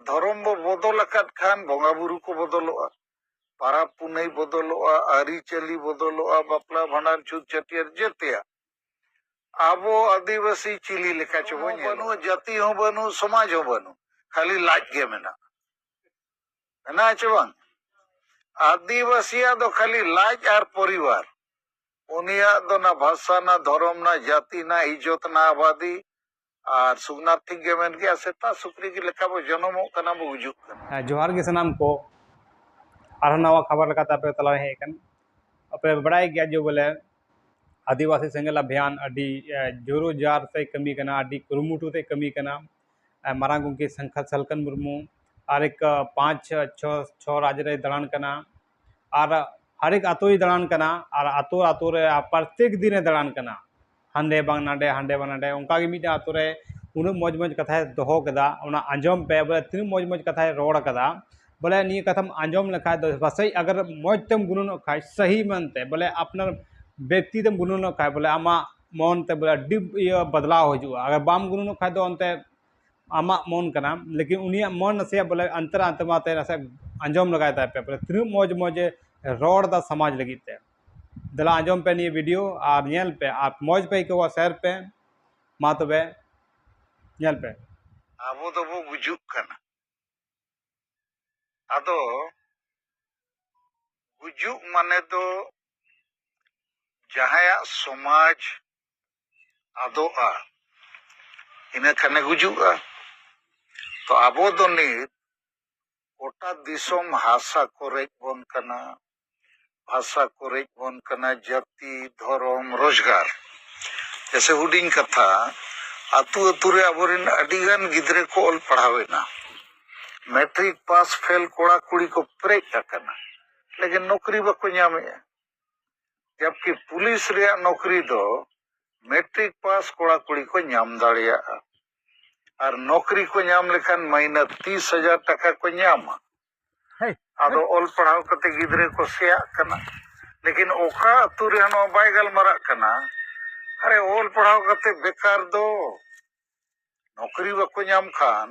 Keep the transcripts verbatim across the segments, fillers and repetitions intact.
ᱫᱷᱚᱨᱚᱢ ᱵᱚ ᱵᱚᱫᱚᱞ ᱟᱠᱟᱫ ᱠᱷᱟᱱ ᱵᱚᱸᱜᱟ ᱵᱩᱨᱩ ᱠᱚ ᱵᱚᱫᱚᱞᱚᱜᱼᱟ, ᱯᱟᱨᱟᱵᱽ ᱯᱩᱱᱟᱹᱭ ᱵᱚᱫᱚᱞᱚᱜᱼᱟ, ᱟᱹᱨᱤᱪᱟᱹᱞᱤ ᱵᱚᱫᱚᱞᱚᱜᱼᱟ, ᱵᱟᱯᱞᱟ ᱵᱷᱟᱸᱰᱟᱱ ᱪᱷᱩᱛ ᱪᱷᱟᱹᱴᱭᱟᱹᱨ ᱡᱮᱛᱮᱭᱟᱜ᱾ ᱟᱵᱚ ᱟᱹᱫᱤᱵᱟᱹᱥᱤ ᱪᱤᱞᱤ ᱞᱮᱠᱟ ᱪᱚᱵᱚ ᱧᱮᱞᱚᱜᱼᱟ᱾ ᱵᱟᱹᱱᱩᱜ, ᱡᱟᱹᱛᱤ ᱦᱚᱸ ᱵᱟᱹᱱᱩᱜ, ᱥᱚᱢᱟᱡᱽ ᱦᱚᱸ ᱵᱟᱹᱱᱩᱜ, ᱠᱷᱟᱹᱞᱤ ᱞᱟᱡ ᱜᱮ ᱢᱮᱱᱟᱜᱼᱟ᱾ ᱢᱮᱱᱟᱜᱼᱟ ᱪᱮ ᱵᱟᱝ? ᱟᱹᱫᱤᱵᱟᱹᱥᱤᱭᱟᱜ ᱫᱚ ᱠᱷᱟᱹᱞᱤ ᱞᱟᱡ ᱟᱨ ᱯᱚᱨᱤᱵᱟᱨ᱾ ᱩᱱᱤᱭᱟᱜ ᱫᱚ ᱱᱟ ᱵᱷᱟᱥᱟ, ᱱᱟ ᱫᱷᱚᱨᱚᱢ, ᱱᱟ ᱡᱟᱹᱛᱤ, ᱱᱟ ᱤᱡᱽᱡᱚᱛ, ᱱᱟ ᱟᱵᱟᱫᱤ᱾ ᱟᱨ ᱥᱩᱠᱱᱟᱛᱷ ᱴᱷᱤᱠ ᱜᱮ ᱢᱮᱱ ᱜᱮᱭᱟ, ᱥᱮᱛᱟ ᱥᱩᱠᱨᱤ ᱜᱮ ᱞᱮᱠᱟ ᱵᱚ ᱡᱚᱱᱚᱢᱚᱜ ᱠᱟᱱᱟ, ᱵᱚ ᱜᱩᱡᱩᱜ ᱠᱟᱱᱟ᱾ ᱦᱮᱸ, ᱡᱚᱦᱟᱨ ᱜᱮ ᱥᱟᱱᱟᱢ ᱠᱚ᱾ ᱟᱨᱦᱚᱸ ᱱᱟᱣᱟ ᱠᱷᱚᱵᱚᱨ ᱞᱮᱠᱟᱛᱮ ᱟᱯᱮ ᱛᱟᱞᱟᱨᱮ ᱦᱮᱡ ᱟᱠᱟᱱ᱾ ᱟᱯᱮ ᱵᱟᱲᱟᱭ ᱜᱮᱭᱟ ᱡᱮ ᱵᱚᱞᱮ ᱟᱹᱫᱤᱵᱟᱹᱥᱤ ᱥᱮᱸᱜᱮᱞ ᱟᱵᱷᱤᱭᱟᱱ ᱟᱹᱰᱤ, ᱮ, ᱡᱳᱨᱳ ᱡᱟᱨ ᱛᱮ ᱠᱟᱹᱢᱤ ᱠᱟᱱᱟ, ᱟᱹᱰᱤ ᱠᱩᱨᱩᱢᱩᱴᱩ ᱛᱮ ᱠᱟᱹᱢᱤ ᱠᱟᱱᱟ᱾ ᱮ, ᱢᱟᱨᱟᱝ ᱜᱚᱢᱠᱮ ᱥᱟᱝᱠᱷᱟ ᱥᱟᱞᱠᱷᱟᱱ ᱢᱩᱨᱢᱩ ᱟᱨ ᱮᱠ, ᱮ, ᱯᱟᱸᱪ, ᱪᱷᱚ, ᱪᱷᱚ ᱨᱟᱡᱽ ᱨᱮᱭ ᱫᱟᱬᱟᱱ ᱠᱟᱱᱟ᱾ ᱟᱨ ᱦᱟᱨ ᱮᱠ ᱟᱛᱳᱭ ᱫᱟᱬᱟᱱ ᱠᱟᱱᱟ, ᱟᱨ ᱟᱛᱳ ᱟᱛᱳ ᱨᱮ ᱯᱨᱚᱛᱮᱠ ᱫᱤᱱᱮ ᱫᱟᱬᱟᱱ ᱠᱟᱱᱟ, ᱦᱟᱸᱰᱮ ᱵᱟᱝ ᱱᱟᱰᱮ, ᱦᱟᱸᱰᱮ ᱵᱟᱝ ᱱᱟᱰᱮ᱾ ᱚᱱᱠᱟ ᱜᱮ ᱢᱤᱫᱴᱮᱱ ᱟᱛᱳ ᱨᱮ ᱩᱱᱟᱹᱜ ᱢᱚᱡᱽ ᱢᱚᱡᱽ ᱠᱟᱛᱷᱟᱭ ᱫᱚᱦᱚ ᱠᱮᱫᱟ, ᱚᱱᱟ ᱟᱸᱡᱚᱢ ᱯᱮ, ᱵᱚᱞᱮ ᱛᱤᱱᱟᱹᱜ ᱢᱚᱡᱽ ᱢᱚᱡᱽ ᱠᱟᱛᱷᱟᱭ ᱨᱚᱲ ᱠᱟᱫᱟ᱾ ᱵᱚᱞᱮ ᱱᱤᱭᱟᱹ ᱠᱟᱛᱷᱟᱢ ᱟᱸᱡᱚᱢ ᱞᱮᱠᱷᱟᱡ ᱫᱚ ᱯᱟᱥᱮᱡ ᱟᱜᱟᱨ ᱢᱚᱡᱽ ᱛᱮᱢ ᱜᱩᱱᱟᱹᱱᱚᱜ ᱠᱷᱟᱡ, ᱥᱟᱹᱦᱤ ᱢᱮᱱᱛᱮ, ᱵᱚᱞᱮ ᱟᱯᱱᱟᱨ ᱵᱮᱠᱛᱤ ᱛᱮᱢ ᱜᱩᱱᱟᱹᱱᱚᱜ ᱠᱷᱟᱡ, ᱵᱚᱞᱮ ᱟᱢᱟᱜ ᱢᱚᱱ ᱛᱮ ᱵᱚᱞᱮ ᱟᱹᱰᱤ ᱤᱭᱟᱹ ᱵᱟᱫᱞᱟᱣ ᱦᱤᱡᱩᱜᱼᱟ᱾ ᱟᱜᱟᱨ ᱵᱟᱢ ᱜᱩᱱᱟᱹᱱᱚᱜ ᱠᱷᱟᱡ ᱫᱚ ᱚᱱᱛᱮ ᱟᱢᱟᱜ ᱢᱚᱱ ᱠᱟᱱᱟ, ᱞᱮᱠᱤᱱ ᱩᱱᱤᱭᱟᱜ ᱢᱚᱱ ᱱᱟᱥᱮᱭᱟᱜ ᱵᱚᱞᱮ ᱚᱱᱛᱚᱨ ᱟᱛᱢᱟ ᱛᱮ ᱱᱟᱥᱮᱭᱟᱜ ᱟᱸᱡᱚᱢ ᱞᱟᱜᱟᱭ ᱛᱟᱭ ᱯᱮ, ᱵᱚᱞᱮ ᱛᱤᱱᱟᱹᱜ ᱢᱚᱡᱽ ᱢᱚᱡᱽ ᱮ ᱨᱚᱲ ᱫᱟ ᱥᱚᱢᱟᱡᱽ ᱞᱟᱹᱜᱤᱫ ᱛᱮ᱾ ᱫᱮᱞᱟ ᱟᱸᱡᱚᱢ ᱯᱮ ᱱᱤᱭᱟᱹ ᱵᱷᱤᱰᱤᱭᱳ ᱟᱨ ᱧᱮᱞ ᱯᱮ, ᱟᱨ ᱢᱚᱡᱽ ᱯᱮ ᱟᱹᱭᱠᱟᱹᱣᱟ, ᱥᱮᱭᱟᱨ ᱯᱮ᱾ ᱢᱟ ᱛᱚᱵᱮ ᱧᱮᱞ ᱯᱮ᱾ ᱟᱵᱚ ᱫᱚᱵᱚ ᱜᱩᱡᱩᱜ ᱠᱟᱱᱟ᱾ ᱟᱫᱚ ᱜᱩᱡᱩᱜ ᱢᱟᱱᱮ ᱫᱚ ᱡᱟᱦᱟᱸᱭᱟᱜ ᱥᱚᱢᱟᱡᱽ ᱟᱫᱚᱜᱼᱟ, ᱤᱱᱟᱹ ᱠᱷᱟᱱᱮ ᱜᱩᱡᱩᱜᱼᱟ᱾ ᱛᱚ ᱟᱵᱚ ᱫᱚ ᱱᱤᱛ ᱜᱚᱴᱟ ᱫᱤᱥᱚᱢ ᱦᱟᱥᱟ ᱠᱚ ᱨᱮᱡ ᱵᱚᱱ ᱠᱟᱱᱟ, ᱵᱷᱟᱥᱟ ᱠᱚ ᱨᱮᱡ ᱵᱚᱱ ᱠᱟᱱᱟ, ᱡᱟᱹᱛᱤ, ᱫᱷᱚᱨᱚᱢ, ᱨᱳᱡᱽᱜᱟᱨ᱾ ᱡᱮᱥᱮ ᱦᱩᱰᱤᱧ ᱠᱟᱛᱷᱟ, ᱟᱹᱛᱩ ᱟᱹᱛᱩ ᱨᱮ ᱟᱵᱚᱨᱮᱱ ᱟᱹᱰᱤᱜᱟᱱ ᱜᱤᱫᱽᱨᱟᱹ ᱠᱚ ᱚᱞ ᱯᱟᱲᱦᱟᱣ ᱮᱱᱟ, ᱢᱮᱴᱨᱤᱠ ᱯᱟᱥ ᱯᱷᱮᱞ ᱠᱚᱲᱟ ᱠᱩᱲᱤ ᱠᱚ ᱯᱮᱨᱮᱡ ᱟᱠᱟᱱᱟ, ᱞᱮᱠᱤᱱ ᱱᱚᱠᱨᱤ ᱵᱟᱠᱚ ᱧᱟᱢᱮᱜᱼᱟ᱾ ᱡᱟᱵᱠᱤ ᱯᱩᱞᱤᱥ ᱨᱮᱭᱟᱜ ᱱᱚᱠᱨᱤ ᱫᱚ ᱢᱮᱴᱨᱤᱠ ᱯᱟᱥ ᱠᱚᱲᱟ ᱠᱩᱲᱤ ᱠᱚ ᱧᱟᱢ ᱫᱟᱲᱮᱭᱟᱜᱼᱟ᱾ ᱟᱨ ᱱᱚᱠᱨᱤ ᱠᱚ ᱧᱟᱢ ᱞᱮᱠᱷᱟᱱ ᱢᱟᱹᱦᱱᱟᱹ ᱛᱤᱥ ᱦᱟᱡᱟᱨ ᱴᱟᱠᱟ ᱠᱚ ᱧᱟᱢᱟ᱾ ᱦᱮᱸ᱾ ᱟᱫᱚ ᱚᱞ ᱯᱟᱲᱦᱟᱣ ᱠᱟᱛᱮ ᱜᱤᱫᱽᱨᱟᱹ ᱠᱚ ᱥᱮᱭᱟᱜ ᱠᱟᱱᱟ᱾ ᱞᱮᱠᱤᱱ ᱚᱠᱟ ᱟᱹᱛᱩ ᱨᱮᱦᱚᱸ ᱱᱚᱣᱟ ᱵᱟᱭ ᱜᱟᱞᱢᱟᱨᱟᱜ ᱠᱟᱱᱟ, ᱟᱨᱮ ᱚᱞ ᱯᱟᱲᱦᱟᱣ ᱠᱟᱛᱮ ᱵᱮᱠᱟᱨ ᱫᱚ ᱱᱚᱠᱨᱤ ᱵᱟᱠᱚ ᱧᱟᱢ ᱠᱷᱟᱱ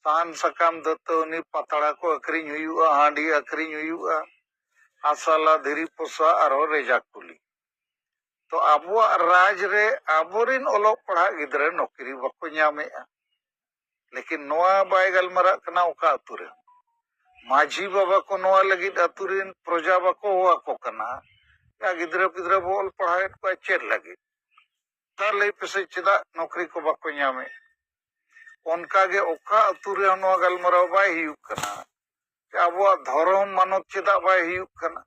ᱥᱟᱦᱟᱱ ᱥᱟᱠᱟᱢ ᱫᱟᱹᱛᱟᱹᱣᱱᱤ ᱯᱟᱛᱲᱟ ᱠᱚ ᱟᱹᱠᱷᱨᱤᱧ ᱦᱩᱭᱩᱜᱼᱟ, ᱦᱟᱺᱰᱤ ᱟᱹᱠᱷᱨᱤᱧ ᱦᱩᱭᱩᱜᱼᱟ, ᱟᱥᱟᱞᱟ ᱫᱷᱤᱨᱤ ᱯᱚᱥᱟ ᱟᱨᱦᱚᱸ ᱨᱮᱡᱟ ᱠᱩᱞᱤ᱾ ᱛᱚ ᱟᱵᱚᱣᱟᱜ ᱨᱟᱡᱽ ᱨᱮ ᱟᱵᱚᱨᱤᱱ ᱚᱞᱚᱜ ᱯᱟᱲᱦᱟᱜ ᱜᱤᱫᱽᱨᱟᱹ ᱱᱚᱠᱨᱤ ᱵᱟᱠᱚ ᱧᱟᱢᱮᱜᱼᱟ᱾ ᱞᱮᱠᱤᱱ ᱱᱚᱣᱟ ᱵᱟᱭ ᱜᱟᱞᱢᱟᱨᱟᱜ ᱠᱟᱱᱟ ᱚᱠᱟ ᱟᱹᱛᱩ ᱨᱮ ᱢᱟᱹᱡᱷᱤ ᱵᱟᱵᱟ ᱠᱚ ᱱᱚᱣᱟ ᱞᱟᱹᱜᱤᱫ ᱟᱹᱛᱩ ᱨᱤᱱ ᱯᱨᱚᱡᱟ ᱵᱟᱠᱚ ᱦᱚᱦᱚ ᱟᱠᱚ ᱠᱟᱱᱟ, ᱭᱟ ᱜᱤᱫᱽᱨᱟᱹ ᱯᱤᱫᱽᱨᱟᱹ ᱵᱚ ᱚᱞ ᱯᱟᱲᱦᱟᱣᱮᱫ ᱠᱚᱣᱟ ᱪᱮᱫ ᱞᱟᱹᱜᱤᱫ? ᱛᱟ ᱞᱟᱹᱭ ᱯᱮᱥᱮ ᱪᱮᱫᱟᱜ ᱱᱚᱠᱨᱤ ᱠᱚ ᱵᱟᱠᱚ ᱧᱟᱢᱮᱫ? ᱚᱱᱠᱟᱜᱮ ᱚᱠᱟ ᱟᱹᱛᱩ ᱨᱮᱦᱚᱸ ᱱᱚᱣᱟ ᱜᱟᱞᱢᱟᱨᱟᱣ ᱵᱟᱭ ᱦᱩᱭᱩᱜ ᱠᱟᱱᱟ ᱡᱮ ᱟᱵᱚᱣᱟᱜ ᱫᱷᱚᱨᱚᱢ ᱢᱟᱱᱚᱛ ᱪᱮᱫᱟᱜ ᱵᱟᱭ ᱦᱩᱭᱩᱜ ᱠᱟᱱᱟ?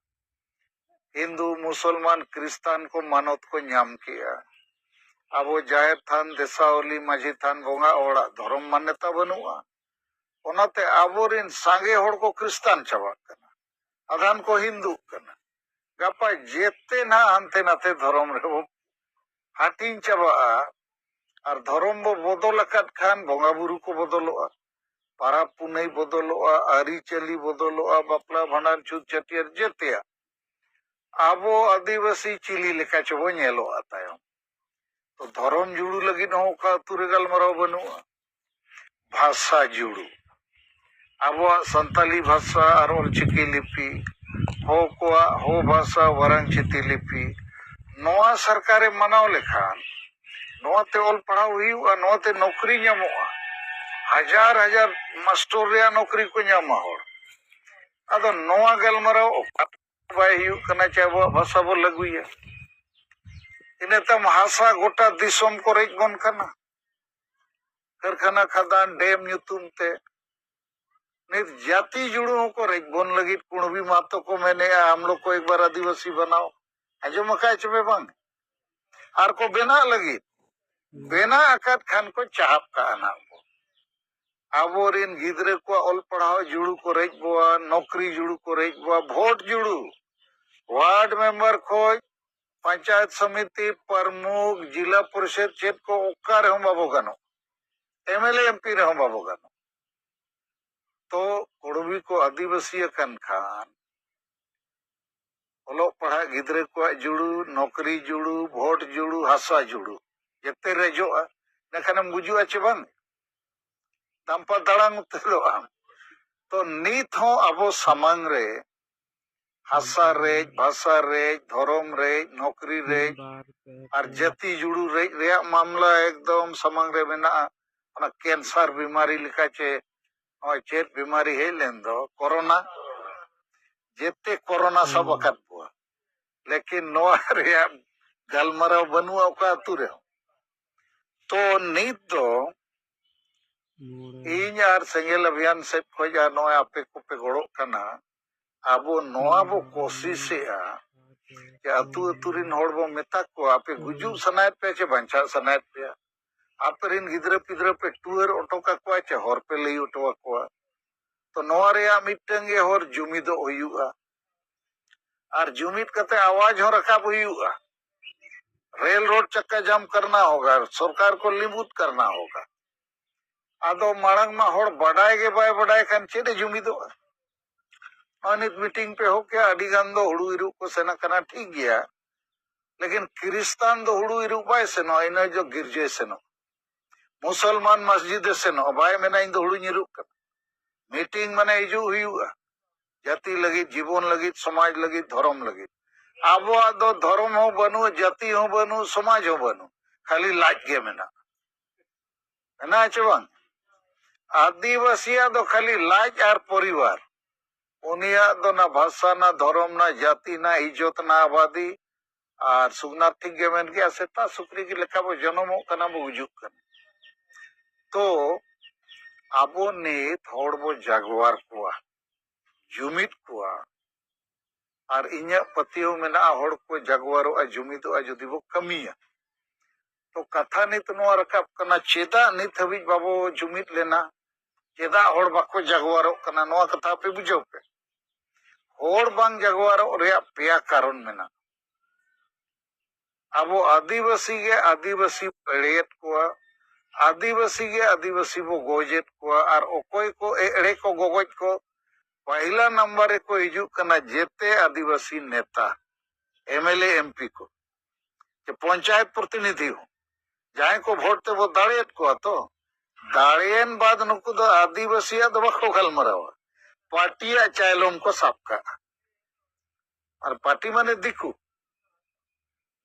ᱦᱤᱱᱫᱩ, ᱢᱩᱥᱚᱞᱢᱟᱱ, ᱠᱨᱤᱥᱛᱟᱱ ᱠᱚ ᱢᱟᱱᱚᱛ ᱠᱚ ᱧᱟᱢ ᱠᱮᱜᱼᱟ᱾ ᱟᱵᱚ ᱡᱟᱦᱮᱨ ᱛᱷᱟᱱ, ᱫᱮᱥᱟᱣᱞᱤ, ᱢᱟᱹᱡᱷᱤ ᱛᱷᱟᱱ, ᱵᱚᱸᱜᱟ ᱚᱲᱟᱜ ᱫᱷᱚᱨᱚᱢ ᱢᱟᱱᱭᱚᱛᱟ ᱵᱟᱹᱱᱩᱜᱼᱟ᱾ ᱚᱱᱟᱛᱮ ᱟᱵᱚᱨᱤᱱ ᱥᱟᱸᱜᱮ ᱦᱚᱲ ᱠᱚ ᱠᱨᱤᱥᱛᱟᱱ ᱪᱟᱵᱟᱜ ᱠᱟᱱᱟ, ᱟᱫᱷᱟᱱ ᱠᱚ ᱦᱤᱱᱫᱩᱜ ᱠᱟᱱᱟ᱾ ᱜᱟᱯᱟ ᱡᱮᱛᱮ ᱱᱟᱦᱟᱜ ᱦᱟᱱᱛᱮ ᱱᱟᱛᱮ ᱫᱷᱚᱨᱚᱢ ᱨᱮᱵᱚ ᱦᱟᱹᱴᱤᱧ ᱪᱟᱵᱟᱜᱼᱟ᱾ ᱟᱨ ᱫᱷᱚᱨᱚᱢ ᱵᱚ ᱵᱚᱫᱚᱞ ᱟᱠᱟᱫ ᱠᱷᱟᱱ ᱵᱚᱸᱜᱟ ᱵᱩᱨᱩ ᱠᱚ ᱵᱚᱫᱚᱞᱚᱜᱼᱟ, ᱯᱟᱨᱟᱵᱽ ᱯᱩᱱᱟᱹᱭ ᱵᱚᱫᱚᱞᱚᱜᱼᱟ, ᱟᱹᱨᱤᱪᱟᱹᱞᱤ ᱵᱚᱫᱚᱞᱚᱜᱼᱟ, ᱵᱟᱯᱞᱟ ᱵᱷᱟᱸᱰᱟᱱ ᱪᱷᱩᱛ ᱪᱷᱟᱹᱴᱭᱟᱹᱨ ᱡᱮᱛᱮᱭᱟᱜ᱾ ᱟᱵᱚ ᱟᱹᱫᱤᱵᱟᱹᱥᱤ ᱪᱤᱞᱤ ᱞᱮᱠᱟ ᱪᱚᱵᱚ ᱧᱮᱞᱚᱜᱼᱟ ᱛᱟᱭᱚᱢ᱾ ᱛᱚ ᱫᱷᱚᱨᱚᱢ ᱡᱩᱲᱩ ᱞᱟᱹᱜᱤᱫ ᱦᱚᱸ ᱚᱠᱟ ᱟᱹᱛᱩ ᱨᱮ ᱜᱟᱞᱢᱟᱨᱟᱣ ᱵᱟᱹᱱᱩᱜᱼᱟ᱾ ᱵᱷᱟᱥᱟ ᱡᱩᱲᱩ, ᱟᱵᱚᱣᱟᱜ ᱥᱟᱱᱛᱟᱞᱤ ᱵᱷᱟᱥᱟ ᱟᱨ ᱚᱞᱪᱤᱠᱤ ᱞᱤᱯᱤ, ᱦᱚ ᱠᱚᱣᱟᱜ ᱦᱚ ᱵᱷᱟᱥᱟ ᱣᱟᱨᱟᱝ ᱪᱤᱛᱤ ᱞᱤᱯᱤ, ᱱᱚᱣᱟ ᱥᱚᱨᱠᱟᱨᱮ ᱢᱟᱱᱟᱣ ᱞᱮᱠᱷᱟᱱ ᱱᱚᱣᱟᱛᱮ ᱚᱞ ᱯᱟᱲᱦᱟᱣ ᱦᱩᱭᱩᱜᱼᱟ, ᱱᱚᱣᱟᱛᱮ ᱱᱚᱠᱨᱤ ᱧᱟᱢᱚᱜᱼᱟ, ᱦᱟᱡᱟᱨ ᱦᱟᱡᱟᱨ ᱢᱟᱥᱴᱚᱨ ᱨᱮᱭᱟᱜ ᱱᱚᱠᱨᱤ ᱠᱚ ᱧᱟᱢᱟ ᱦᱚᱲ᱾ ᱟᱫᱚ ᱱᱚᱣᱟ ᱜᱟᱞᱢᱟᱨᱟᱣ ᱚᱠᱟ ᱵᱟᱭ ᱦᱩᱭᱩᱜ ᱠᱟᱱᱟ ᱪᱮ ᱟᱵᱚᱣᱟᱜ ᱵᱷᱟᱥᱟ ᱵᱚ ᱞᱟᱹᱜᱩᱭᱟ᱾ ᱤᱱᱟᱹ ᱛᱟᱭᱚᱢ ᱦᱟᱥᱟ ᱜᱚᱴᱟ ᱫᱤᱥᱚᱢ ᱠᱚ ᱨᱮᱡ ᱵᱚᱱ ᱠᱟᱱᱟ, ᱠᱟᱹᱨᱠᱷᱟᱱᱟ, ᱠᱷᱟᱫᱟᱱ, ᱰᱮᱢ ᱧᱩᱛᱩᱢ ᱛᱮ᱾ ᱱᱤᱛ ᱡᱟᱹᱛᱤ ᱡᱩᱲᱩ ᱦᱚᱸᱠᱚ ᱨᱮᱡ ᱵᱚᱱ ᱞᱟᱹᱜᱤᱫ ᱠᱩᱬᱵᱤ ᱢᱟᱛᱚ ᱠᱚ ᱢᱮᱱᱮᱜᱼᱟ, "ᱦᱟᱢ ᱞᱳᱜ ᱠᱚ ᱮᱠ ᱵᱟᱨ ᱟᱹᱫᱤᱵᱟᱹᱥᱤ ᱵᱟᱱᱟᱣ", ᱟᱸᱡᱚᱢ ᱟᱠᱟᱫ ᱪᱚ ᱯᱮ ᱵᱟᱝ? ᱟᱨ ᱠᱚ ᱵᱮᱱᱟᱜ ᱞᱟᱹᱜᱤᱫ, ᱵᱮᱱᱟᱜ ᱟᱠᱟᱫ ᱠᱷᱟᱱ ᱠᱚ ᱪᱟᱦᱟᱵ ᱠᱟᱜᱼᱟ ᱱᱟᱜ ᱵᱚ᱾ ᱟᱵᱚᱨᱤᱱ ᱜᱤᱫᱽᱨᱟᱹ ᱠᱚᱣᱟᱜ ᱚᱞ ᱯᱟᱲᱦᱟᱣ ᱡᱩᱲᱩ ᱠᱚ ᱨᱮᱡ ᱵᱚᱣᱟ, ᱱᱚᱠᱨᱤ ᱡᱩᱲᱩ ᱠᱚ ᱨᱮᱡ ᱵᱚᱣᱟ, ᱵᱷᱳᱴ ᱡᱩᱲᱩ, ᱣᱟᱨᱰ ᱢᱮᱢᱵᱟᱨ ᱠᱷᱚᱡ ᱯᱚᱧᱪᱟᱭᱮᱛ ᱥᱚᱢᱤᱛᱤ ᱯᱨᱚᱢᱩᱠᱷ, ᱡᱤᱞᱟ ᱯᱚᱨᱤᱥᱚᱫ ᱪᱮᱫ ᱠᱚ ᱚᱠᱟ ᱨᱮᱦᱚᱸ ᱵᱟᱵᱚ ᱜᱟᱱᱚᱜ, ᱮᱢ ᱮᱞ ᱮ ᱮᱢ ᱯᱤ ᱨᱮᱦᱚᱸ ᱵᱟᱵᱚ ᱜᱟᱱᱚᱜ᱾ ᱛᱚ ᱠᱩᱲᱵᱤ ᱠᱚ ᱟᱹᱫᱤᱵᱟᱹᱥᱤ ᱟᱠᱟᱱ ᱠᱷᱟᱱ ᱚᱞᱚᱜ ᱯᱟᱲᱦᱟᱜ ᱜᱤᱫᱽᱨᱟᱹ ᱠᱚᱣᱟᱜ ᱡᱩᱲᱩ, ᱱᱚᱠᱨᱤ ᱡᱩᱲᱩ, ᱵᱷᱳᱴ ᱡᱩᱲᱩ, ᱦᱟᱥᱟ ᱡᱩᱲᱩ ᱡᱮᱛᱮ ᱨᱮᱡᱚᱜᱼᱟ᱾ ᱤᱱᱟᱹᱠᱷᱟᱱᱮᱢ ᱵᱩᱡᱩᱜᱼᱟ ᱪᱮ ᱵᱟᱝ? ᱪᱟᱢᱯᱟ ᱫᱟᱲᱟᱝ ᱩᱛᱟᱹᱨᱚᱜ ᱟᱢ᱾ ᱛᱚ ᱱᱤᱛ ᱦᱚᱸ ᱟᱵᱚ ᱥᱟᱢᱟᱝ ᱨᱮ ᱦᱟᱥᱟ ᱨᱮᱡ, ᱵᱷᱟᱥᱟ ᱨᱮᱡ, ᱫᱷᱚᱨᱚᱢ ᱨᱮᱡ, ᱱᱚᱠᱨᱤ ᱨᱮᱡ, ᱟᱨ ᱡᱟᱹᱛᱤ ᱡᱩᱲᱩ ᱨᱮᱡ ᱨᱮᱭᱟᱜ ᱢᱟᱢᱞᱟ ᱮᱠᱫᱚᱢ ᱥᱟᱢᱟᱝ ᱨᱮ ᱢᱮᱱᱟᱜᱼᱟ᱾ ᱚᱱᱟ ᱠᱮᱱᱥᱟᱨ ᱵᱤᱢᱟᱨᱤ ᱞᱮᱠᱟ ᱪᱮ ᱱᱚᱜᱼᱚᱭ ᱪᱮᱫ ᱵᱤᱢᱟᱨᱤ ᱦᱮᱡ ᱞᱮᱱ ᱫᱚ, ᱠᱳᱨᱳᱱᱟ, ᱡᱮᱛᱮ ᱠᱳᱨᱳᱱᱟ ᱥᱟᱵ ᱟᱠᱟᱫ ᱵᱚᱣᱟ, ᱞᱮᱠᱤᱱ ᱱᱚᱣᱟ ᱨᱮᱭᱟᱜ ᱜᱟᱞᱢᱟᱨᱟᱣ ᱵᱟᱹᱱᱩᱜᱼᱟ ᱚᱠᱟ ᱟᱹᱛᱩ ᱨᱮᱦᱚᱸ᱾ ᱛᱚ ᱱᱤᱛ ᱫᱚ ᱤᱧ ᱟᱨ ᱥᱮᱸᱜᱮᱞ ᱚᱵᱷᱤᱭᱟᱱ ᱥᱮᱫ ᱠᱷᱚᱱ ᱟᱨ ᱱᱚᱜᱼᱚᱭ ᱟᱯᱮ ᱠᱚᱯᱮ ᱜᱚᱲᱚᱜ ᱠᱟᱱᱟ, ᱟᱵᱚ ᱱᱚᱣᱟ ᱵᱚ ᱠᱳᱥᱤᱥᱮᱜᱼᱟ ᱡᱮ ᱟᱹᱛᱩ ᱟᱹᱛᱩ ᱨᱤᱱ ᱦᱚᱲ ᱵᱚ ᱢᱮᱛᱟ ᱠᱚᱣᱟ, ᱟᱯᱮ ᱜᱩᱡᱩᱜ ᱥᱟᱱᱟᱭᱮᱫ ᱯᱮᱭᱟ ᱪᱮ ᱵᱟᱧᱪᱟᱜ ᱥᱟᱱᱟᱭᱮᱫ ᱯᱮᱭᱟ, ᱟᱯᱮ ᱨᱤᱱ ᱜᱤᱫᱽᱨᱟᱹ ᱯᱤᱫᱽᱨᱟᱹ ᱯᱮ ᱴᱩᱣᱟᱹᱨ ᱚᱴᱚ ᱠᱟᱠᱚᱣᱟ ᱪᱮ ᱦᱚᱨ ᱯᱮ ᱞᱟᱹᱭ ᱚᱴᱚ ᱟᱠᱚᱣᱟ᱾ ᱛᱚ ᱱᱚᱣᱟ ᱨᱮᱭᱟᱜ ᱢᱤᱫᱴᱟᱝ ᱜᱮ ᱦᱚᱨ, ᱡᱩᱢᱤᱫᱚᱜ ᱦᱩᱭᱩᱜᱼᱟ᱾ ᱟᱨ ᱡᱩᱢᱤᱫ ᱠᱟᱛᱮ ᱟᱣᱟᱡ ᱦᱚᱸ ᱨᱟᱠᱟᱵ ᱦᱩᱭᱩᱜᱼᱟ᱾ ᱨᱮᱞ ᱨᱳᱰ ᱪᱟᱠᱟ ᱡᱟᱢ ᱠᱟᱨᱱᱟ ᱦᱳᱜᱟ, ᱥᱚᱨᱠᱟᱨ ᱠᱚ ᱞᱤᱢᱵᱩᱫ ᱠᱟᱨᱱᱟ ᱦᱳᱜᱟ᱾ ᱟᱫᱚ ᱢᱟᱲᱟᱝ ᱢᱟ ᱦᱚᱲ ᱵᱟᱰᱟᱭ ᱜᱮ ᱵᱟᱭ ᱵᱟᱰᱟᱭ ᱠᱷᱟᱱ ᱪᱮᱫ ᱮ ᱡᱩᱢᱤᱫᱚᱜᱼᱟ? ᱱᱚᱜᱼᱚᱭ ᱱᱤᱛ ᱢᱤᱴᱤᱝ ᱯᱮ ᱦᱚᱦᱚ ᱠᱮᱜᱼᱟ, ᱟᱹᱰᱤ ᱜᱟᱱ ᱫᱚ ᱦᱩᱲᱩ ᱤᱨᱚᱜ ᱠᱚ ᱥᱮᱱ ᱟᱠᱟᱱᱟ, ᱴᱷᱤᱠ ᱜᱮᱭᱟ, ᱞᱮᱠᱤᱱ ᱠᱷᱨᱤᱥᱛᱟᱱ ᱫᱚ ᱦᱩᱲᱩ ᱤᱨᱚᱜ ᱵᱟᱭ ᱥᱮᱱᱚᱜᱼᱟ, ᱤᱱᱟᱹ ᱡᱚ ᱜᱤᱨᱡᱟᱹᱭ ᱥᱮᱱᱚᱜᱼᱟ᱾ ᱢᱩᱥᱚᱞᱢᱟᱱ ᱢᱚᱥᱡᱤᱫ ᱮ ᱥᱮᱱᱚᱜᱼᱟ, ᱵᱟᱭ ᱢᱮᱱᱟ ᱤᱧ ᱫᱚ ᱦᱩᱲᱩᱧ ᱤᱨᱚᱜ ᱠᱟᱱᱟ᱾ ᱢᱤᱴᱤᱝ ᱢᱟᱱᱮ ᱦᱤᱡᱩᱜ ᱦᱩᱭᱩᱜᱼᱟ, ᱡᱟᱹᱛᱤ ᱞᱟᱹᱜᱤᱫ, ᱡᱤᱵᱚᱱ ᱞᱟᱹᱜᱤᱫ, ᱥᱚᱢᱟᱡᱽ ᱞᱟᱹᱜᱤᱫ, ᱫᱷᱚᱨᱚᱢ ᱞᱟᱹᱜᱤᱫ᱾ ᱟᱵᱚᱣᱟᱜ ᱫᱚ ᱫᱷᱚᱨᱚᱢ ᱦᱚᱸ ᱵᱟᱹᱱᱩᱜᱼᱟ, ᱡᱟᱹᱛᱤ ᱦᱚᱸ ᱵᱟᱹᱱᱩᱜᱼᱟ, ᱥᱚᱢᱟᱡᱽ ᱦᱚᱸ ᱵᱟᱹᱱᱩᱜᱼᱟ, ᱠᱷᱟᱹᱞᱤ ᱞᱟᱡ ᱜᱮ ᱢᱮᱱᱟᱜᱼᱟ᱾ ᱢᱮᱱᱟᱜᱼᱟ ᱪᱮ ᱵᱟᱝ? ᱟᱹᱫᱤᱵᱟᱹᱥᱤᱭᱟᱜ ᱫᱚ ᱠᱷᱟᱹᱞᱤ ᱞᱟᱡ ᱟᱨ ᱯᱚᱨᱤᱵᱟᱨ᱾ ᱩᱱᱤᱭᱟᱜ ᱫᱚ ᱱᱟ ᱵᱷᱟᱥᱟ, ᱱᱟ ᱫᱷᱚᱨᱚᱢ, ᱱᱟ ᱡᱟᱹᱛᱤ, ᱱᱟ ᱤᱡᱽᱡᱚᱛ, ᱱᱟ ᱟᱵᱟᱫᱤ᱾ ᱟᱨ ᱥᱩᱠᱱᱟᱛᱷ ᱴᱷᱤᱠ ᱜᱮ ᱢᱮᱱ ᱜᱮᱭᱟ, ᱥᱮᱛᱟ ᱥᱩᱠᱨᱤ ᱜᱮ ᱞᱮᱠᱟ ᱵᱚ ᱡᱚᱱᱚᱢᱚᱜ ᱠᱟᱱᱟ, ᱵᱚ ᱜᱩᱡᱩᱜ ᱠᱟᱱᱟ᱾ ᱛᱚ ᱟᱵᱚ ᱱᱤᱛ ᱦᱚᱲ ᱵᱚ ᱡᱟᱜᱣᱟᱨ ᱠᱚᱣᱟ, ᱡᱩᱢᱤᱫ ᱠᱚᱣᱟ, ᱟᱨ ᱤᱧᱟᱹᱜ ᱯᱟᱹᱛᱭᱟᱹᱣ ᱢᱮᱱᱟᱜᱼᱟ, ᱦᱚᱲ ᱠᱚ ᱡᱟᱜᱣᱟᱨᱚᱜᱼᱟ, ᱡᱩᱢᱤᱫᱚᱜᱼᱟ, ᱡᱩᱫᱤ ᱵᱚ ᱠᱟᱹᱢᱤᱭᱟ᱾ ᱛᱚ ᱠᱟᱛᱷᱟ ᱱᱤᱛ ᱱᱚᱣᱟ ᱨᱟᱠᱟᱵ ᱠᱟᱱᱟ, ᱪᱮᱫᱟᱜ ᱱᱤᱛ ᱦᱟᱹᱵᱤᱡ ᱵᱟᱵᱚ ᱡᱩᱢᱤᱫ ᱞᱮᱱᱟ? ᱪᱮᱫᱟᱜ ᱦᱚᱲ ᱵᱟᱠᱚ ᱡᱟᱜᱣᱟᱨᱚᱜ ᱠᱟᱱᱟ? ᱱᱚᱣᱟ ᱠᱟᱛᱷᱟ ᱟᱯᱮ ᱵᱩᱡᱷᱟᱹᱣ ᱯᱮ᱾ ᱦᱚᱲ ᱵᱟᱝ ᱡᱟᱜᱣᱟᱨᱚᱜ ᱨᱮᱭᱟᱜ ᱯᱮᱭᱟ ᱠᱟᱨᱚᱱ ᱢᱮᱱᱟᱜᱼᱟ᱾ ᱟᱵᱚ ᱟᱹᱫᱤᱵᱟᱹᱥᱤ ᱜᱮ ᱟᱹᱫᱤᱵᱟᱹᱥᱤ ᱵᱚ ᱮᱲᱮᱭᱮᱫ ᱠᱚᱣᱟ, ᱟᱹᱫᱤᱵᱟᱹᱥᱤ ᱜᱮ ᱟᱹᱫᱤᱵᱟᱹᱥᱤ ᱵᱚ ᱜᱚᱡᱮᱫ ᱠᱚᱣᱟ, ᱟᱨ ᱚᱠᱚᱭ ᱠᱚ ᱮ-, ᱮᱲᱮ ᱠᱚ ᱜᱚᱜᱚᱡ ᱠᱚ, ᱯᱟᱹᱦᱤᱞᱟ ᱱᱟᱢᱵᱟᱨ ᱨᱮᱠᱚ ᱦᱤᱡᱩᱜ ᱠᱟᱱᱟ ᱡᱮᱛᱮ ᱟᱹᱫᱤᱵᱟᱹᱥᱤ ᱱᱮᱛᱟ, ᱮᱢ ᱮᱞ ᱮ, ᱮᱢ ᱯᱤ ᱠᱚ, ᱡᱮ ᱯᱚᱧᱪᱟᱭᱮᱛ ᱯᱨᱚᱛᱤᱱᱤᱫᱷᱤ ᱦᱚᱸ, ᱡᱟᱦᱟᱸᱭ ᱠᱚ ᱵᱷᱳᱴ ᱛᱮᱵᱚ ᱫᱟᱲᱮᱭᱮᱫ ᱠᱚᱣᱟ ᱛᱚ, ᱫᱟᱲᱮᱭᱮᱱ ᱵᱟᱫ ᱱᱩᱠᱩ ᱫᱚ ᱟᱹᱫᱤᱵᱟᱹᱥᱤᱭᱟᱜ ᱫᱚ ᱵᱟᱠᱚ ᱜᱟᱞᱢᱟᱨᱟᱣᱟ, ᱯᱟᱨᱴᱤᱭᱟᱜ ᱪᱟᱭᱞᱚᱢ ᱠᱚ ᱥᱟᱵ ᱠᱟᱜᱼᱟ᱾ ᱟᱨ ᱯᱟᱨᱴᱤ ᱢᱟᱱᱮ ᱫᱤᱠᱩ᱾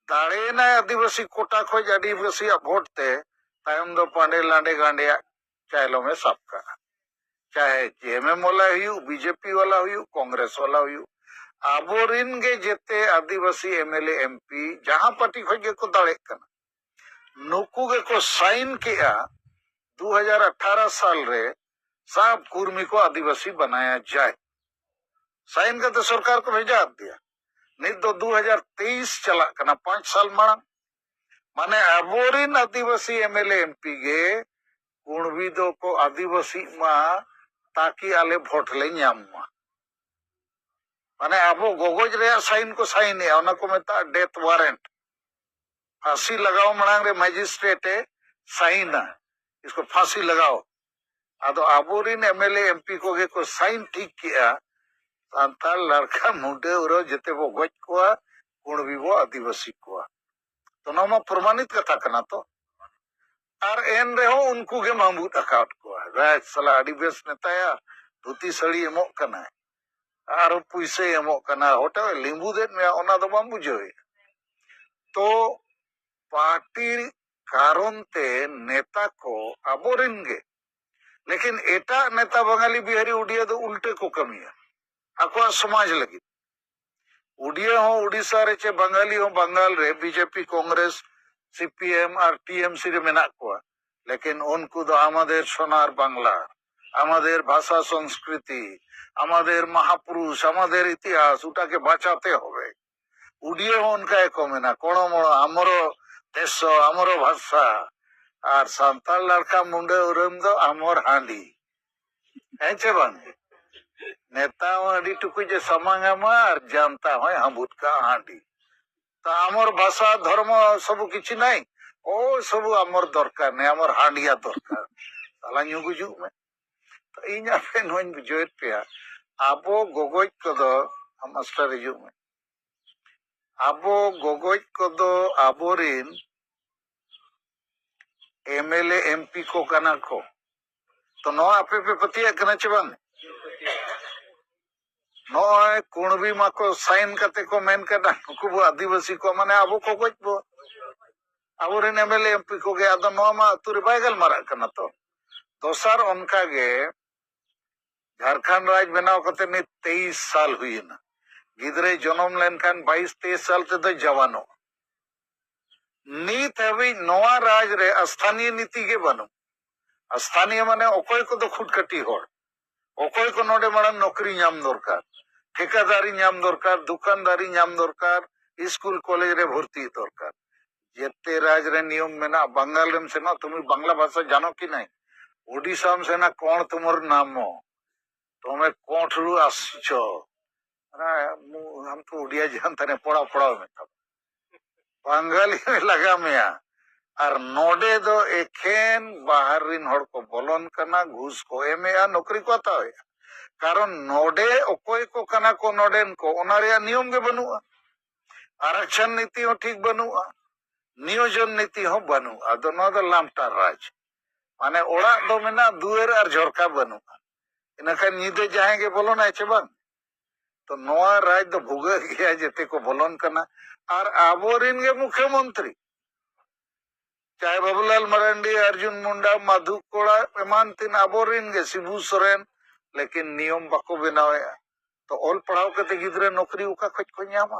ᱫᱟᱲᱮᱭᱮᱱᱟᱭ ᱟᱹᱫᱤᱵᱟᱹᱥᱤ ᱠᱳᱴᱟ ᱠᱷᱚᱡ ᱟᱹᱫᱤᱵᱟᱹᱥᱤᱭᱟᱜ ᱵᱷᱳᱴ ᱛᱮ, ᱛᱟᱭᱚᱢ ᱫᱚ ᱯᱟᱸᱰᱮ ᱞᱟᱸᱰᱮ ᱜᱟᱸᱰᱮᱭᱟᱜ ᱪᱟᱭᱞᱚᱢ ᱮ ᱥᱟᱵ ᱠᱟᱜᱼᱟ᱾ ᱪᱟᱦᱮ ᱡᱮ ᱮᱢ ᱮᱢ ᱣᱟᱞᱟ ᱦᱩᱭᱩᱜ, ᱵᱤᱡᱮᱯᱤ ᱣᱟᱞᱟ ᱦᱩᱭᱩᱜ, ᱠᱚᱝᱜᱨᱮᱥ ᱣᱟᱞᱟ ᱦᱩᱭᱩᱜ, ᱟᱵᱚᱨᱤᱱ ᱜᱮ ᱡᱮᱛᱮ ᱟᱹᱫᱤᱵᱟᱹᱥᱤ M L A, M P ᱡᱟᱦᱟᱸ ᱯᱟᱨᱴᱤ ᱠᱷᱚᱡ ᱜᱮᱠᱚ ᱫᱟᱲᱮᱜ ᱠᱟᱱᱟ, ᱱᱩᱠᱩ ᱜᱮᱠᱚ ᱥᱟᱭᱤᱱ ᱠᱮᱜᱼᱟ, ᱫᱩ ᱦᱟᱡᱟᱨ ᱟᱴᱷᱟᱨᱚ ᱥᱟᱞ ᱨᱮ ᱥᱟᱵ ᱠᱩᱨᱢᱤ ᱠᱚ ᱟᱹᱫᱤᱵᱟᱹᱥᱤ ᱵᱟᱱᱟᱭᱟ ᱡᱟᱭ᱾ ᱥᱟᱭᱤᱱ ᱠᱟᱛᱮ ᱥᱚᱨᱠᱟᱨ ᱠᱚ ᱵᱷᱮᱡᱟ ᱟᱫᱮᱭᱟ᱾ ᱱᱤᱛ ᱫᱚ ᱫᱩ ᱦᱟᱡᱟᱨ ᱛᱮᱭᱤᱥ ᱪᱟᱞᱟᱜ ᱠᱟᱱᱟ, ᱯᱟᱸᱪ ᱥᱟᱞ ᱢᱟᱲᱟᱝ᱾ ᱢᱟᱱᱮ ᱟᱵᱚᱨᱤᱱ ᱟᱹᱫᱤᱵᱟᱹᱥᱤ M L A, M P ᱜᱮ ᱠᱩᱬᱵᱤ ᱫᱚᱠᱚ ᱟᱹᱫᱤᱵᱟᱹᱥᱤᱜ ᱢᱟ, ᱛᱟᱠᱤ ᱟᱞᱮ ᱵᱷᱳᱴ ᱞᱮ ᱧᱟᱢ ᱢᱟ᱾ ᱢᱟᱱᱮ ᱟᱵᱚ ᱜᱚᱜᱚᱡ ᱨᱮᱭᱟᱜ ᱥᱟᱭᱤᱱ ᱠᱚ ᱥᱟᱭᱤᱱᱮᱜᱼᱟ, ᱚᱱᱟ ᱠᱚ ᱢᱮᱛᱟᱜᱼᱟ ᱰᱮᱛᱷ ᱣᱟᱨᱮᱱᱴ᱾ ᱯᱷᱟᱸᱥᱤ ᱞᱟᱜᱟᱣ ᱢᱟᱲᱟᱝ ᱨᱮ ᱢᱮᱡᱤᱥᱴᱨᱮᱴ ᱮ ᱥᱟᱭᱤᱱᱟ, ᱤᱥᱠᱚ ᱯᱷᱟᱸᱥᱤ ᱞᱟᱜᱟᱣ᱾ ᱟᱫᱚ ᱟᱵᱚᱨᱤᱱ ᱮᱢ ᱮᱞ ᱮ, ᱮᱢ ᱯᱤ ᱠᱚᱜᱮ ᱠᱚ ᱥᱟᱭᱤᱱ ᱴᱷᱤᱠ ᱠᱮᱜᱼᱟ, ᱥᱟᱱᱛᱟᱲ ᱞᱟᱲᱠᱟ ᱢᱩᱰᱟᱹ ᱩᱨᱟᱹᱣ ᱡᱮᱛᱮ ᱵᱚ ᱜᱚᱡ ᱠᱚᱣᱟ, ᱠᱩᱬᱵᱤ ᱵᱚ ᱟᱹᱫᱤᱵᱟᱹᱥᱤ ᱠᱚᱣᱟ᱾ ᱛᱚ ᱱᱚᱣᱟ ᱢᱟ ᱯᱨᱚᱢᱟᱱᱤᱛ ᱠᱟᱛᱷᱟ ᱠᱟᱱᱟ ᱛᱚ᱾ ᱟᱨ ᱮᱱ ᱨᱮᱦᱚᱸ ᱩᱱᱠᱩ ᱜᱮᱢ ᱦᱟᱹᱢᱵᱩᱫ ᱟᱠᱟᱫ ᱠᱚᱣᱟ᱾ ᱵᱮᱥ, ᱥᱟᱞᱟ ᱟᱹᱰᱤ ᱵᱮᱥ ᱱᱮᱛᱟᱭᱟ, ᱫᱷᱩᱛᱤ ᱥᱟᱹᱲᱤ ᱮᱢᱚᱜ ᱠᱟᱱᱟᱭ, ᱟᱨᱚ ᱯᱩᱭᱥᱟᱹᱭ ᱮᱢᱚᱜ ᱠᱟᱱᱟ, ᱦᱳᱴᱮᱞ ᱮ ᱞᱤᱸᱵᱩᱫ ᱮᱫ ᱢᱮᱭᱟ, ᱚᱱᱟ ᱫᱚ ᱵᱟᱢ ᱵᱩᱡᱷᱟᱹᱣᱮᱫ᱾ ᱛᱚ ᱯᱟᱨᱴᱤ ᱠᱟᱨᱚᱱ ᱛᱮ ᱱᱮᱛᱟ ᱠᱚ ᱟᱵᱚᱨᱮᱱ ᱜᱮ, ᱞᱮᱠᱤᱱ ᱮᱴᱟᱜ ᱱᱮᱛᱟ ᱵᱟᱝᱟᱞᱤ, ᱵᱤᱦᱟᱨᱤ, ᱩᱰᱤᱭᱟ ᱫᱚ ᱩᱞᱴᱟᱹ ᱠᱚ ᱠᱟᱹᱢᱤᱭᱟ ᱟᱠᱚᱣᱟᱜ ᱥᱚᱢᱟᱡᱽ ᱞᱟᱹᱜᱤᱫ᱾ ᱩᱰᱤᱭᱟ ᱦᱚᱸ ᱩᱰᱤᱥᱟ ᱨᱮ ᱪᱮ ᱵᱟᱝᱟᱞᱤ ᱦᱚᱸ ᱵᱟᱝᱜᱟᱞ ᱨᱮ ᱵᱤᱡᱮᱯᱤ, ᱠᱚᱝᱜᱨᱮᱥ, ᱥᱤᱯᱤᱮᱢ ᱟᱨ ᱴᱤᱮᱢᱥᱤ ᱨᱮ ᱢᱮᱱᱟᱜ ᱠᱚᱣᱟ, ᱞᱮᱠᱤᱱ ᱩᱱᱠᱩ ᱫᱚ ᱟᱢᱟᱫᱮᱨ ᱥᱳᱱᱟᱨ ᱵᱟᱝᱞᱟ, ᱟᱢᱟᱫᱮᱨ ᱵᱷᱟᱥᱟ ᱥᱚᱝᱥᱠᱨᱤᱛᱤ, ᱟᱢᱟᱫᱮᱨ ᱢᱟᱦᱟᱯᱩᱨᱩᱥ, ᱟᱢᱟᱫᱮᱨ ᱤᱛᱤᱦᱟᱥ, ᱩᱴᱟᱠᱮ ᱵᱟᱸᱪᱟᱛᱮ ᱦᱚᱵᱮ᱾ ᱩᱰᱤᱭᱟ ᱦᱚᱸ ᱚᱱᱠᱟ ᱜᱮᱠᱚ ᱢᱮᱱᱟ, ᱠᱚᱬᱚ ᱢᱚᱬᱚ, ᱟᱢᱨᱚ ᱫᱮᱥᱚ, ᱟᱢᱨᱚ ᱵᱷᱟᱥᱟ᱾ ᱟᱨ ᱥᱟᱱᱛᱟᱲ ᱞᱟᱲᱠᱟ ᱢᱩᱸᱰᱟᱹ ᱩᱨᱟᱹᱢ ᱫᱚ ᱟᱢᱚᱨ ᱦᱟᱺᱰᱤ᱾ ᱦᱮᱸ ᱪᱮ ᱵᱟᱝ? ᱱᱮᱛᱟ ᱦᱚᱸ ᱟᱹᱰᱤ ᱴᱩᱠᱩᱡ ᱮ ᱥᱟᱢᱟᱝ ᱟᱢᱟ ᱟᱨ ᱡᱟᱱᱛᱟ ᱦᱚᱸᱭ ᱦᱟᱸᱵᱩᱫ ᱠᱟᱜᱼᱟ ᱦᱟᱺᱰᱤ᱾ ᱛᱚ ᱟᱢᱚᱨ ᱵᱷᱟᱥᱟ, ᱫᱷᱚᱨᱢᱚ ᱥᱚᱵᱩ ᱠᱤᱪᱷᱩ ᱱᱟᱭ, ᱳ ᱥᱚᱵᱩ ᱟᱢᱚᱨ ᱫᱚᱨᱠᱟᱨ ᱱᱟᱭ, ᱟᱢᱚᱨ ᱦᱟᱺᱰᱤᱭᱟ ᱫᱚᱨᱠᱟᱨ᱾ ᱥᱟᱞᱟ ᱧᱩ ᱜᱩᱡᱩᱜ ᱢᱮ᱾ ᱛᱚ ᱤᱧ ᱟᱯᱮ ᱱᱚᱣᱟᱧ ᱵᱩᱡᱷᱟᱹᱣᱮᱫ ᱯᱮᱭᱟ, ᱟᱵᱚ ᱜᱚᱜᱚᱡ ᱠᱚᱫᱚ, ᱢᱟᱥᱴᱟᱨ ᱦᱤᱡᱩᱜ ᱢᱮ, ᱟᱵᱚ ᱜᱚᱜᱚᱡ ᱠᱚᱫᱚ ᱟᱵᱚᱨᱤᱱ ᱮᱢ ᱮᱞ ᱮ, ᱮᱢ ᱯᱤ ᱠᱚ ᱠᱟᱱᱟ ᱠᱚ᱾ ᱛᱚ ᱱᱚᱣᱟ ᱟᱯᱮ ᱯᱮ ᱯᱟᱹᱛᱭᱟᱹᱜ ᱠᱟᱱᱟ ᱪᱮ ᱵᱟᱝ? ᱱᱚᱜᱼᱚᱭ ᱠᱩᱬᱵᱤ ᱢᱟᱠᱚ ᱥᱟᱭᱤᱱ ᱠᱟᱛᱮ ᱠᱚ ᱢᱮᱱ ᱠᱟᱫᱟ, ᱱᱩᱠᱩ ᱵᱚ ᱟᱹᱫᱤᱵᱟᱹᱥᱤ ᱠᱚ, ᱢᱟᱱᱮ ᱟᱵᱚ ᱠᱚ ᱜᱚᱡ ᱵᱚ, ᱟᱵᱚᱨᱮᱱ ᱮᱢ ᱮᱞ ᱮ, ᱮᱢ ᱯᱤ ᱠᱚᱜᱮ᱾ ᱟᱫᱚ ᱱᱚᱣᱟ ᱢᱟ ᱟᱹᱛᱩ ᱨᱮ ᱵᱟᱭ ᱜᱟᱞᱢᱟᱨᱟᱜ ᱠᱟᱱᱟ ᱛᱚ᱾ ᱫᱚᱥᱟᱨ ᱚᱱᱠᱟ ᱜᱮ ᱡᱷᱟᱲᱠᱷᱚᱸᱰ ᱨᱟᱡᱽ ᱵᱮᱱᱟᱣ ᱠᱟᱛᱮ ᱱᱤᱛ ᱛᱮᱭᱤᱥ ᱥᱟᱞ ᱦᱩᱭᱮᱱᱟ᱾ ᱜᱤᱫᱽᱨᱟᱹᱭ ᱡᱚᱱᱚᱢ ᱞᱮᱱᱠᱷᱟᱱ ᱵᱟᱭᱤᱥ ᱛᱮᱭᱤᱥ ᱥᱟᱞ ᱛᱮᱫᱚ ᱡᱟᱣᱟᱱᱚᱜᱼᱟ᱾ ᱱᱤᱛ ᱦᱟᱹᱵᱤᱡ ᱱᱚᱣᱟ ᱨᱟᱡᱽ ᱨᱮ ᱟᱥᱛᱷᱟᱱᱤᱭ ᱱᱤᱛᱤ ᱜᱮ ᱵᱟᱹᱱᱩᱜ᱾ ᱟᱥᱛᱷᱟᱱᱤᱭ ᱢᱟᱱᱮ ᱚᱠᱚᱭ ᱠᱚᱫᱚ ᱠᱷᱩᱴᱠᱟᱹᱴᱤ ᱦᱚᱲ, ᱚᱠᱚᱭ ᱠᱚ ᱱᱚᱰᱮ ᱢᱟᱲᱟᱝ ᱱᱚᱠᱨᱤ ᱧᱟᱢ ᱫᱚᱨᱠᱟᱨ, ᱴᱷᱤᱠᱟᱹᱫᱟᱨᱤ ᱧᱟᱢ ᱫᱚᱨᱠᱟᱨ, ᱫᱚᱠᱟᱱᱫᱟᱨᱤ ᱧᱟᱢ ᱫᱚᱨᱠᱟᱨ, ᱥᱠᱩᱞ ᱠᱚᱞᱮᱡᱽ ᱨᱮ ᱵᱷᱚᱨᱛᱤ ᱫᱚᱨᱠᱟᱨ᱾ ᱡᱮᱛᱮ ᱨᱟᱡᱽ ᱨᱮ ᱱᱤᱭᱚᱢ ᱢᱮᱱᱟᱜᱼᱟ᱾ ᱵᱟᱝᱜᱟᱞ ᱨᱮᱢ ᱥᱮᱱᱚᱜ, ᱛᱩᱢᱤ ᱵᱟᱝᱞᱟ ᱵᱷᱟᱥᱟ ᱡᱟᱱᱚ ᱠᱤ ᱱᱟᱦᱤ? ᱳᱰᱤᱥᱟᱢ ᱥᱮᱱᱟ, ᱠᱚᱬ ᱛᱩᱢᱟᱨ ᱱᱟᱢᱚ, ᱛᱚᱢᱮ ᱠᱚᱬ ᱴᱷᱩᱲᱩ ᱟᱥᱪᱚ, ᱢᱟᱱᱮ, ᱢᱩ-, ᱟᱢ ᱛᱚ ᱳᱰᱤᱭᱟ ᱡᱟᱱᱛᱟ ᱱᱮ, ᱯᱚᱲᱟ ᱯᱚᱲᱟ ᱢᱮᱛᱟᱢ᱾ ᱵᱟᱝᱜᱟᱞᱤ ᱞᱟᱜᱟ ᱢᱮᱭᱟ᱾ ᱟᱨ ᱱᱚᱰᱮ ᱫᱚ ᱮᱠᱷᱮᱱ ᱵᱟᱦᱟᱨ ᱨᱤᱱ ᱦᱚᱲ ᱠᱚ ᱵᱚᱞᱚᱱ ᱠᱟᱱᱟ, ᱜᱷᱩᱥ ᱠᱚ ᱮᱢᱮᱜᱼᱟ, ᱱᱚᱠᱨᱤ ᱠᱚ ᱦᱟᱛᱟᱣᱮᱜᱼᱟ᱾ ᱠᱟᱨᱚᱱ ᱱᱚᱰᱮ ᱚᱠᱚᱭ ᱠᱚ ᱠᱟᱱᱟ ᱠᱚ ᱱᱚᱰᱮᱱ ᱠᱚ, ᱚᱱᱟ ᱨᱮᱭᱟᱜ ᱱᱤᱭᱚᱢ ᱜᱮ ᱵᱟᱹᱱᱩᱜᱼᱟ᱾ ᱟᱨᱟᱠᱪᱷᱚᱱ ᱱᱤᱛᱤ ᱦᱚᱸ ᱴᱷᱤᱠ ᱵᱟᱹᱱᱩᱜᱼᱟ, ᱱᱤᱭᱳᱡᱚᱱ ᱱᱤᱛᱤ ᱦᱚᱸ ᱵᱟᱹᱱᱩᱜᱼᱟ᱾ ᱟᱫᱚ ᱱᱚᱣᱟ ᱫᱚ ᱞᱟᱢᱴᱟ ᱨᱟᱡᱽ, ᱢᱟᱱᱮ ᱚᱲᱟᱜ ᱫᱚ ᱢᱮᱱᱟᱜᱼᱟ, ᱫᱩᱣᱟᱹᱨ ᱟᱨ ᱡᱷᱚᱨᱠᱟ ᱵᱟᱹᱱᱩᱜᱼᱟ᱾ ᱤᱱᱟᱹᱠᱷᱟᱱ ᱧᱤᱫᱟᱹ ᱡᱟᱦᱟᱸᱭ ᱜᱮ ᱵᱚᱞᱚᱱᱟᱭ ᱪᱮ ᱵᱟᱝ? ᱛᱚ ᱱᱚᱣᱟ ᱨᱟᱡᱽ ᱫᱚ ᱵᱷᱩᱜᱟᱹᱜ ᱜᱮᱭᱟ, ᱡᱮᱛᱮ ᱠᱚ ᱵᱚᱞᱚᱱ ᱠᱟᱱᱟ᱾ ᱟᱨ ᱟᱵᱚᱨᱤᱱ ᱜᱮ ᱢᱩᱠᱷᱭᱚᱢᱚᱱᱛᱨᱤ, ᱪᱟᱦᱮ ᱵᱟᱵᱩᱞᱟᱞ ᱢᱟᱨᱟᱱᱰᱤ, ᱟᱨᱡᱩᱱ ᱢᱩᱱᱰᱟ, ᱢᱟᱫᱷᱩ ᱠᱚᱲᱟ, ᱮᱢᱟᱱ ᱛᱮᱱ ᱟᱵᱚᱨᱤᱱ ᱜᱮ, ᱥᱤᱵᱩ ᱥᱚᱨᱮᱱ, ᱞᱮᱠᱤᱱ ᱱᱤᱭᱚᱢ ᱵᱟᱠᱚ ᱵᱮᱱᱟᱣᱮᱜᱼᱟ᱾ ᱛᱚ ᱚᱞ ᱯᱟᱲᱦᱟᱣ ᱠᱟᱛᱮ ᱜᱤᱫᱽᱨᱟᱹ ᱱᱚᱠᱨᱤ ᱚᱠᱟ ᱠᱷᱚᱡ ᱠᱚ ᱧᱟᱢᱟ?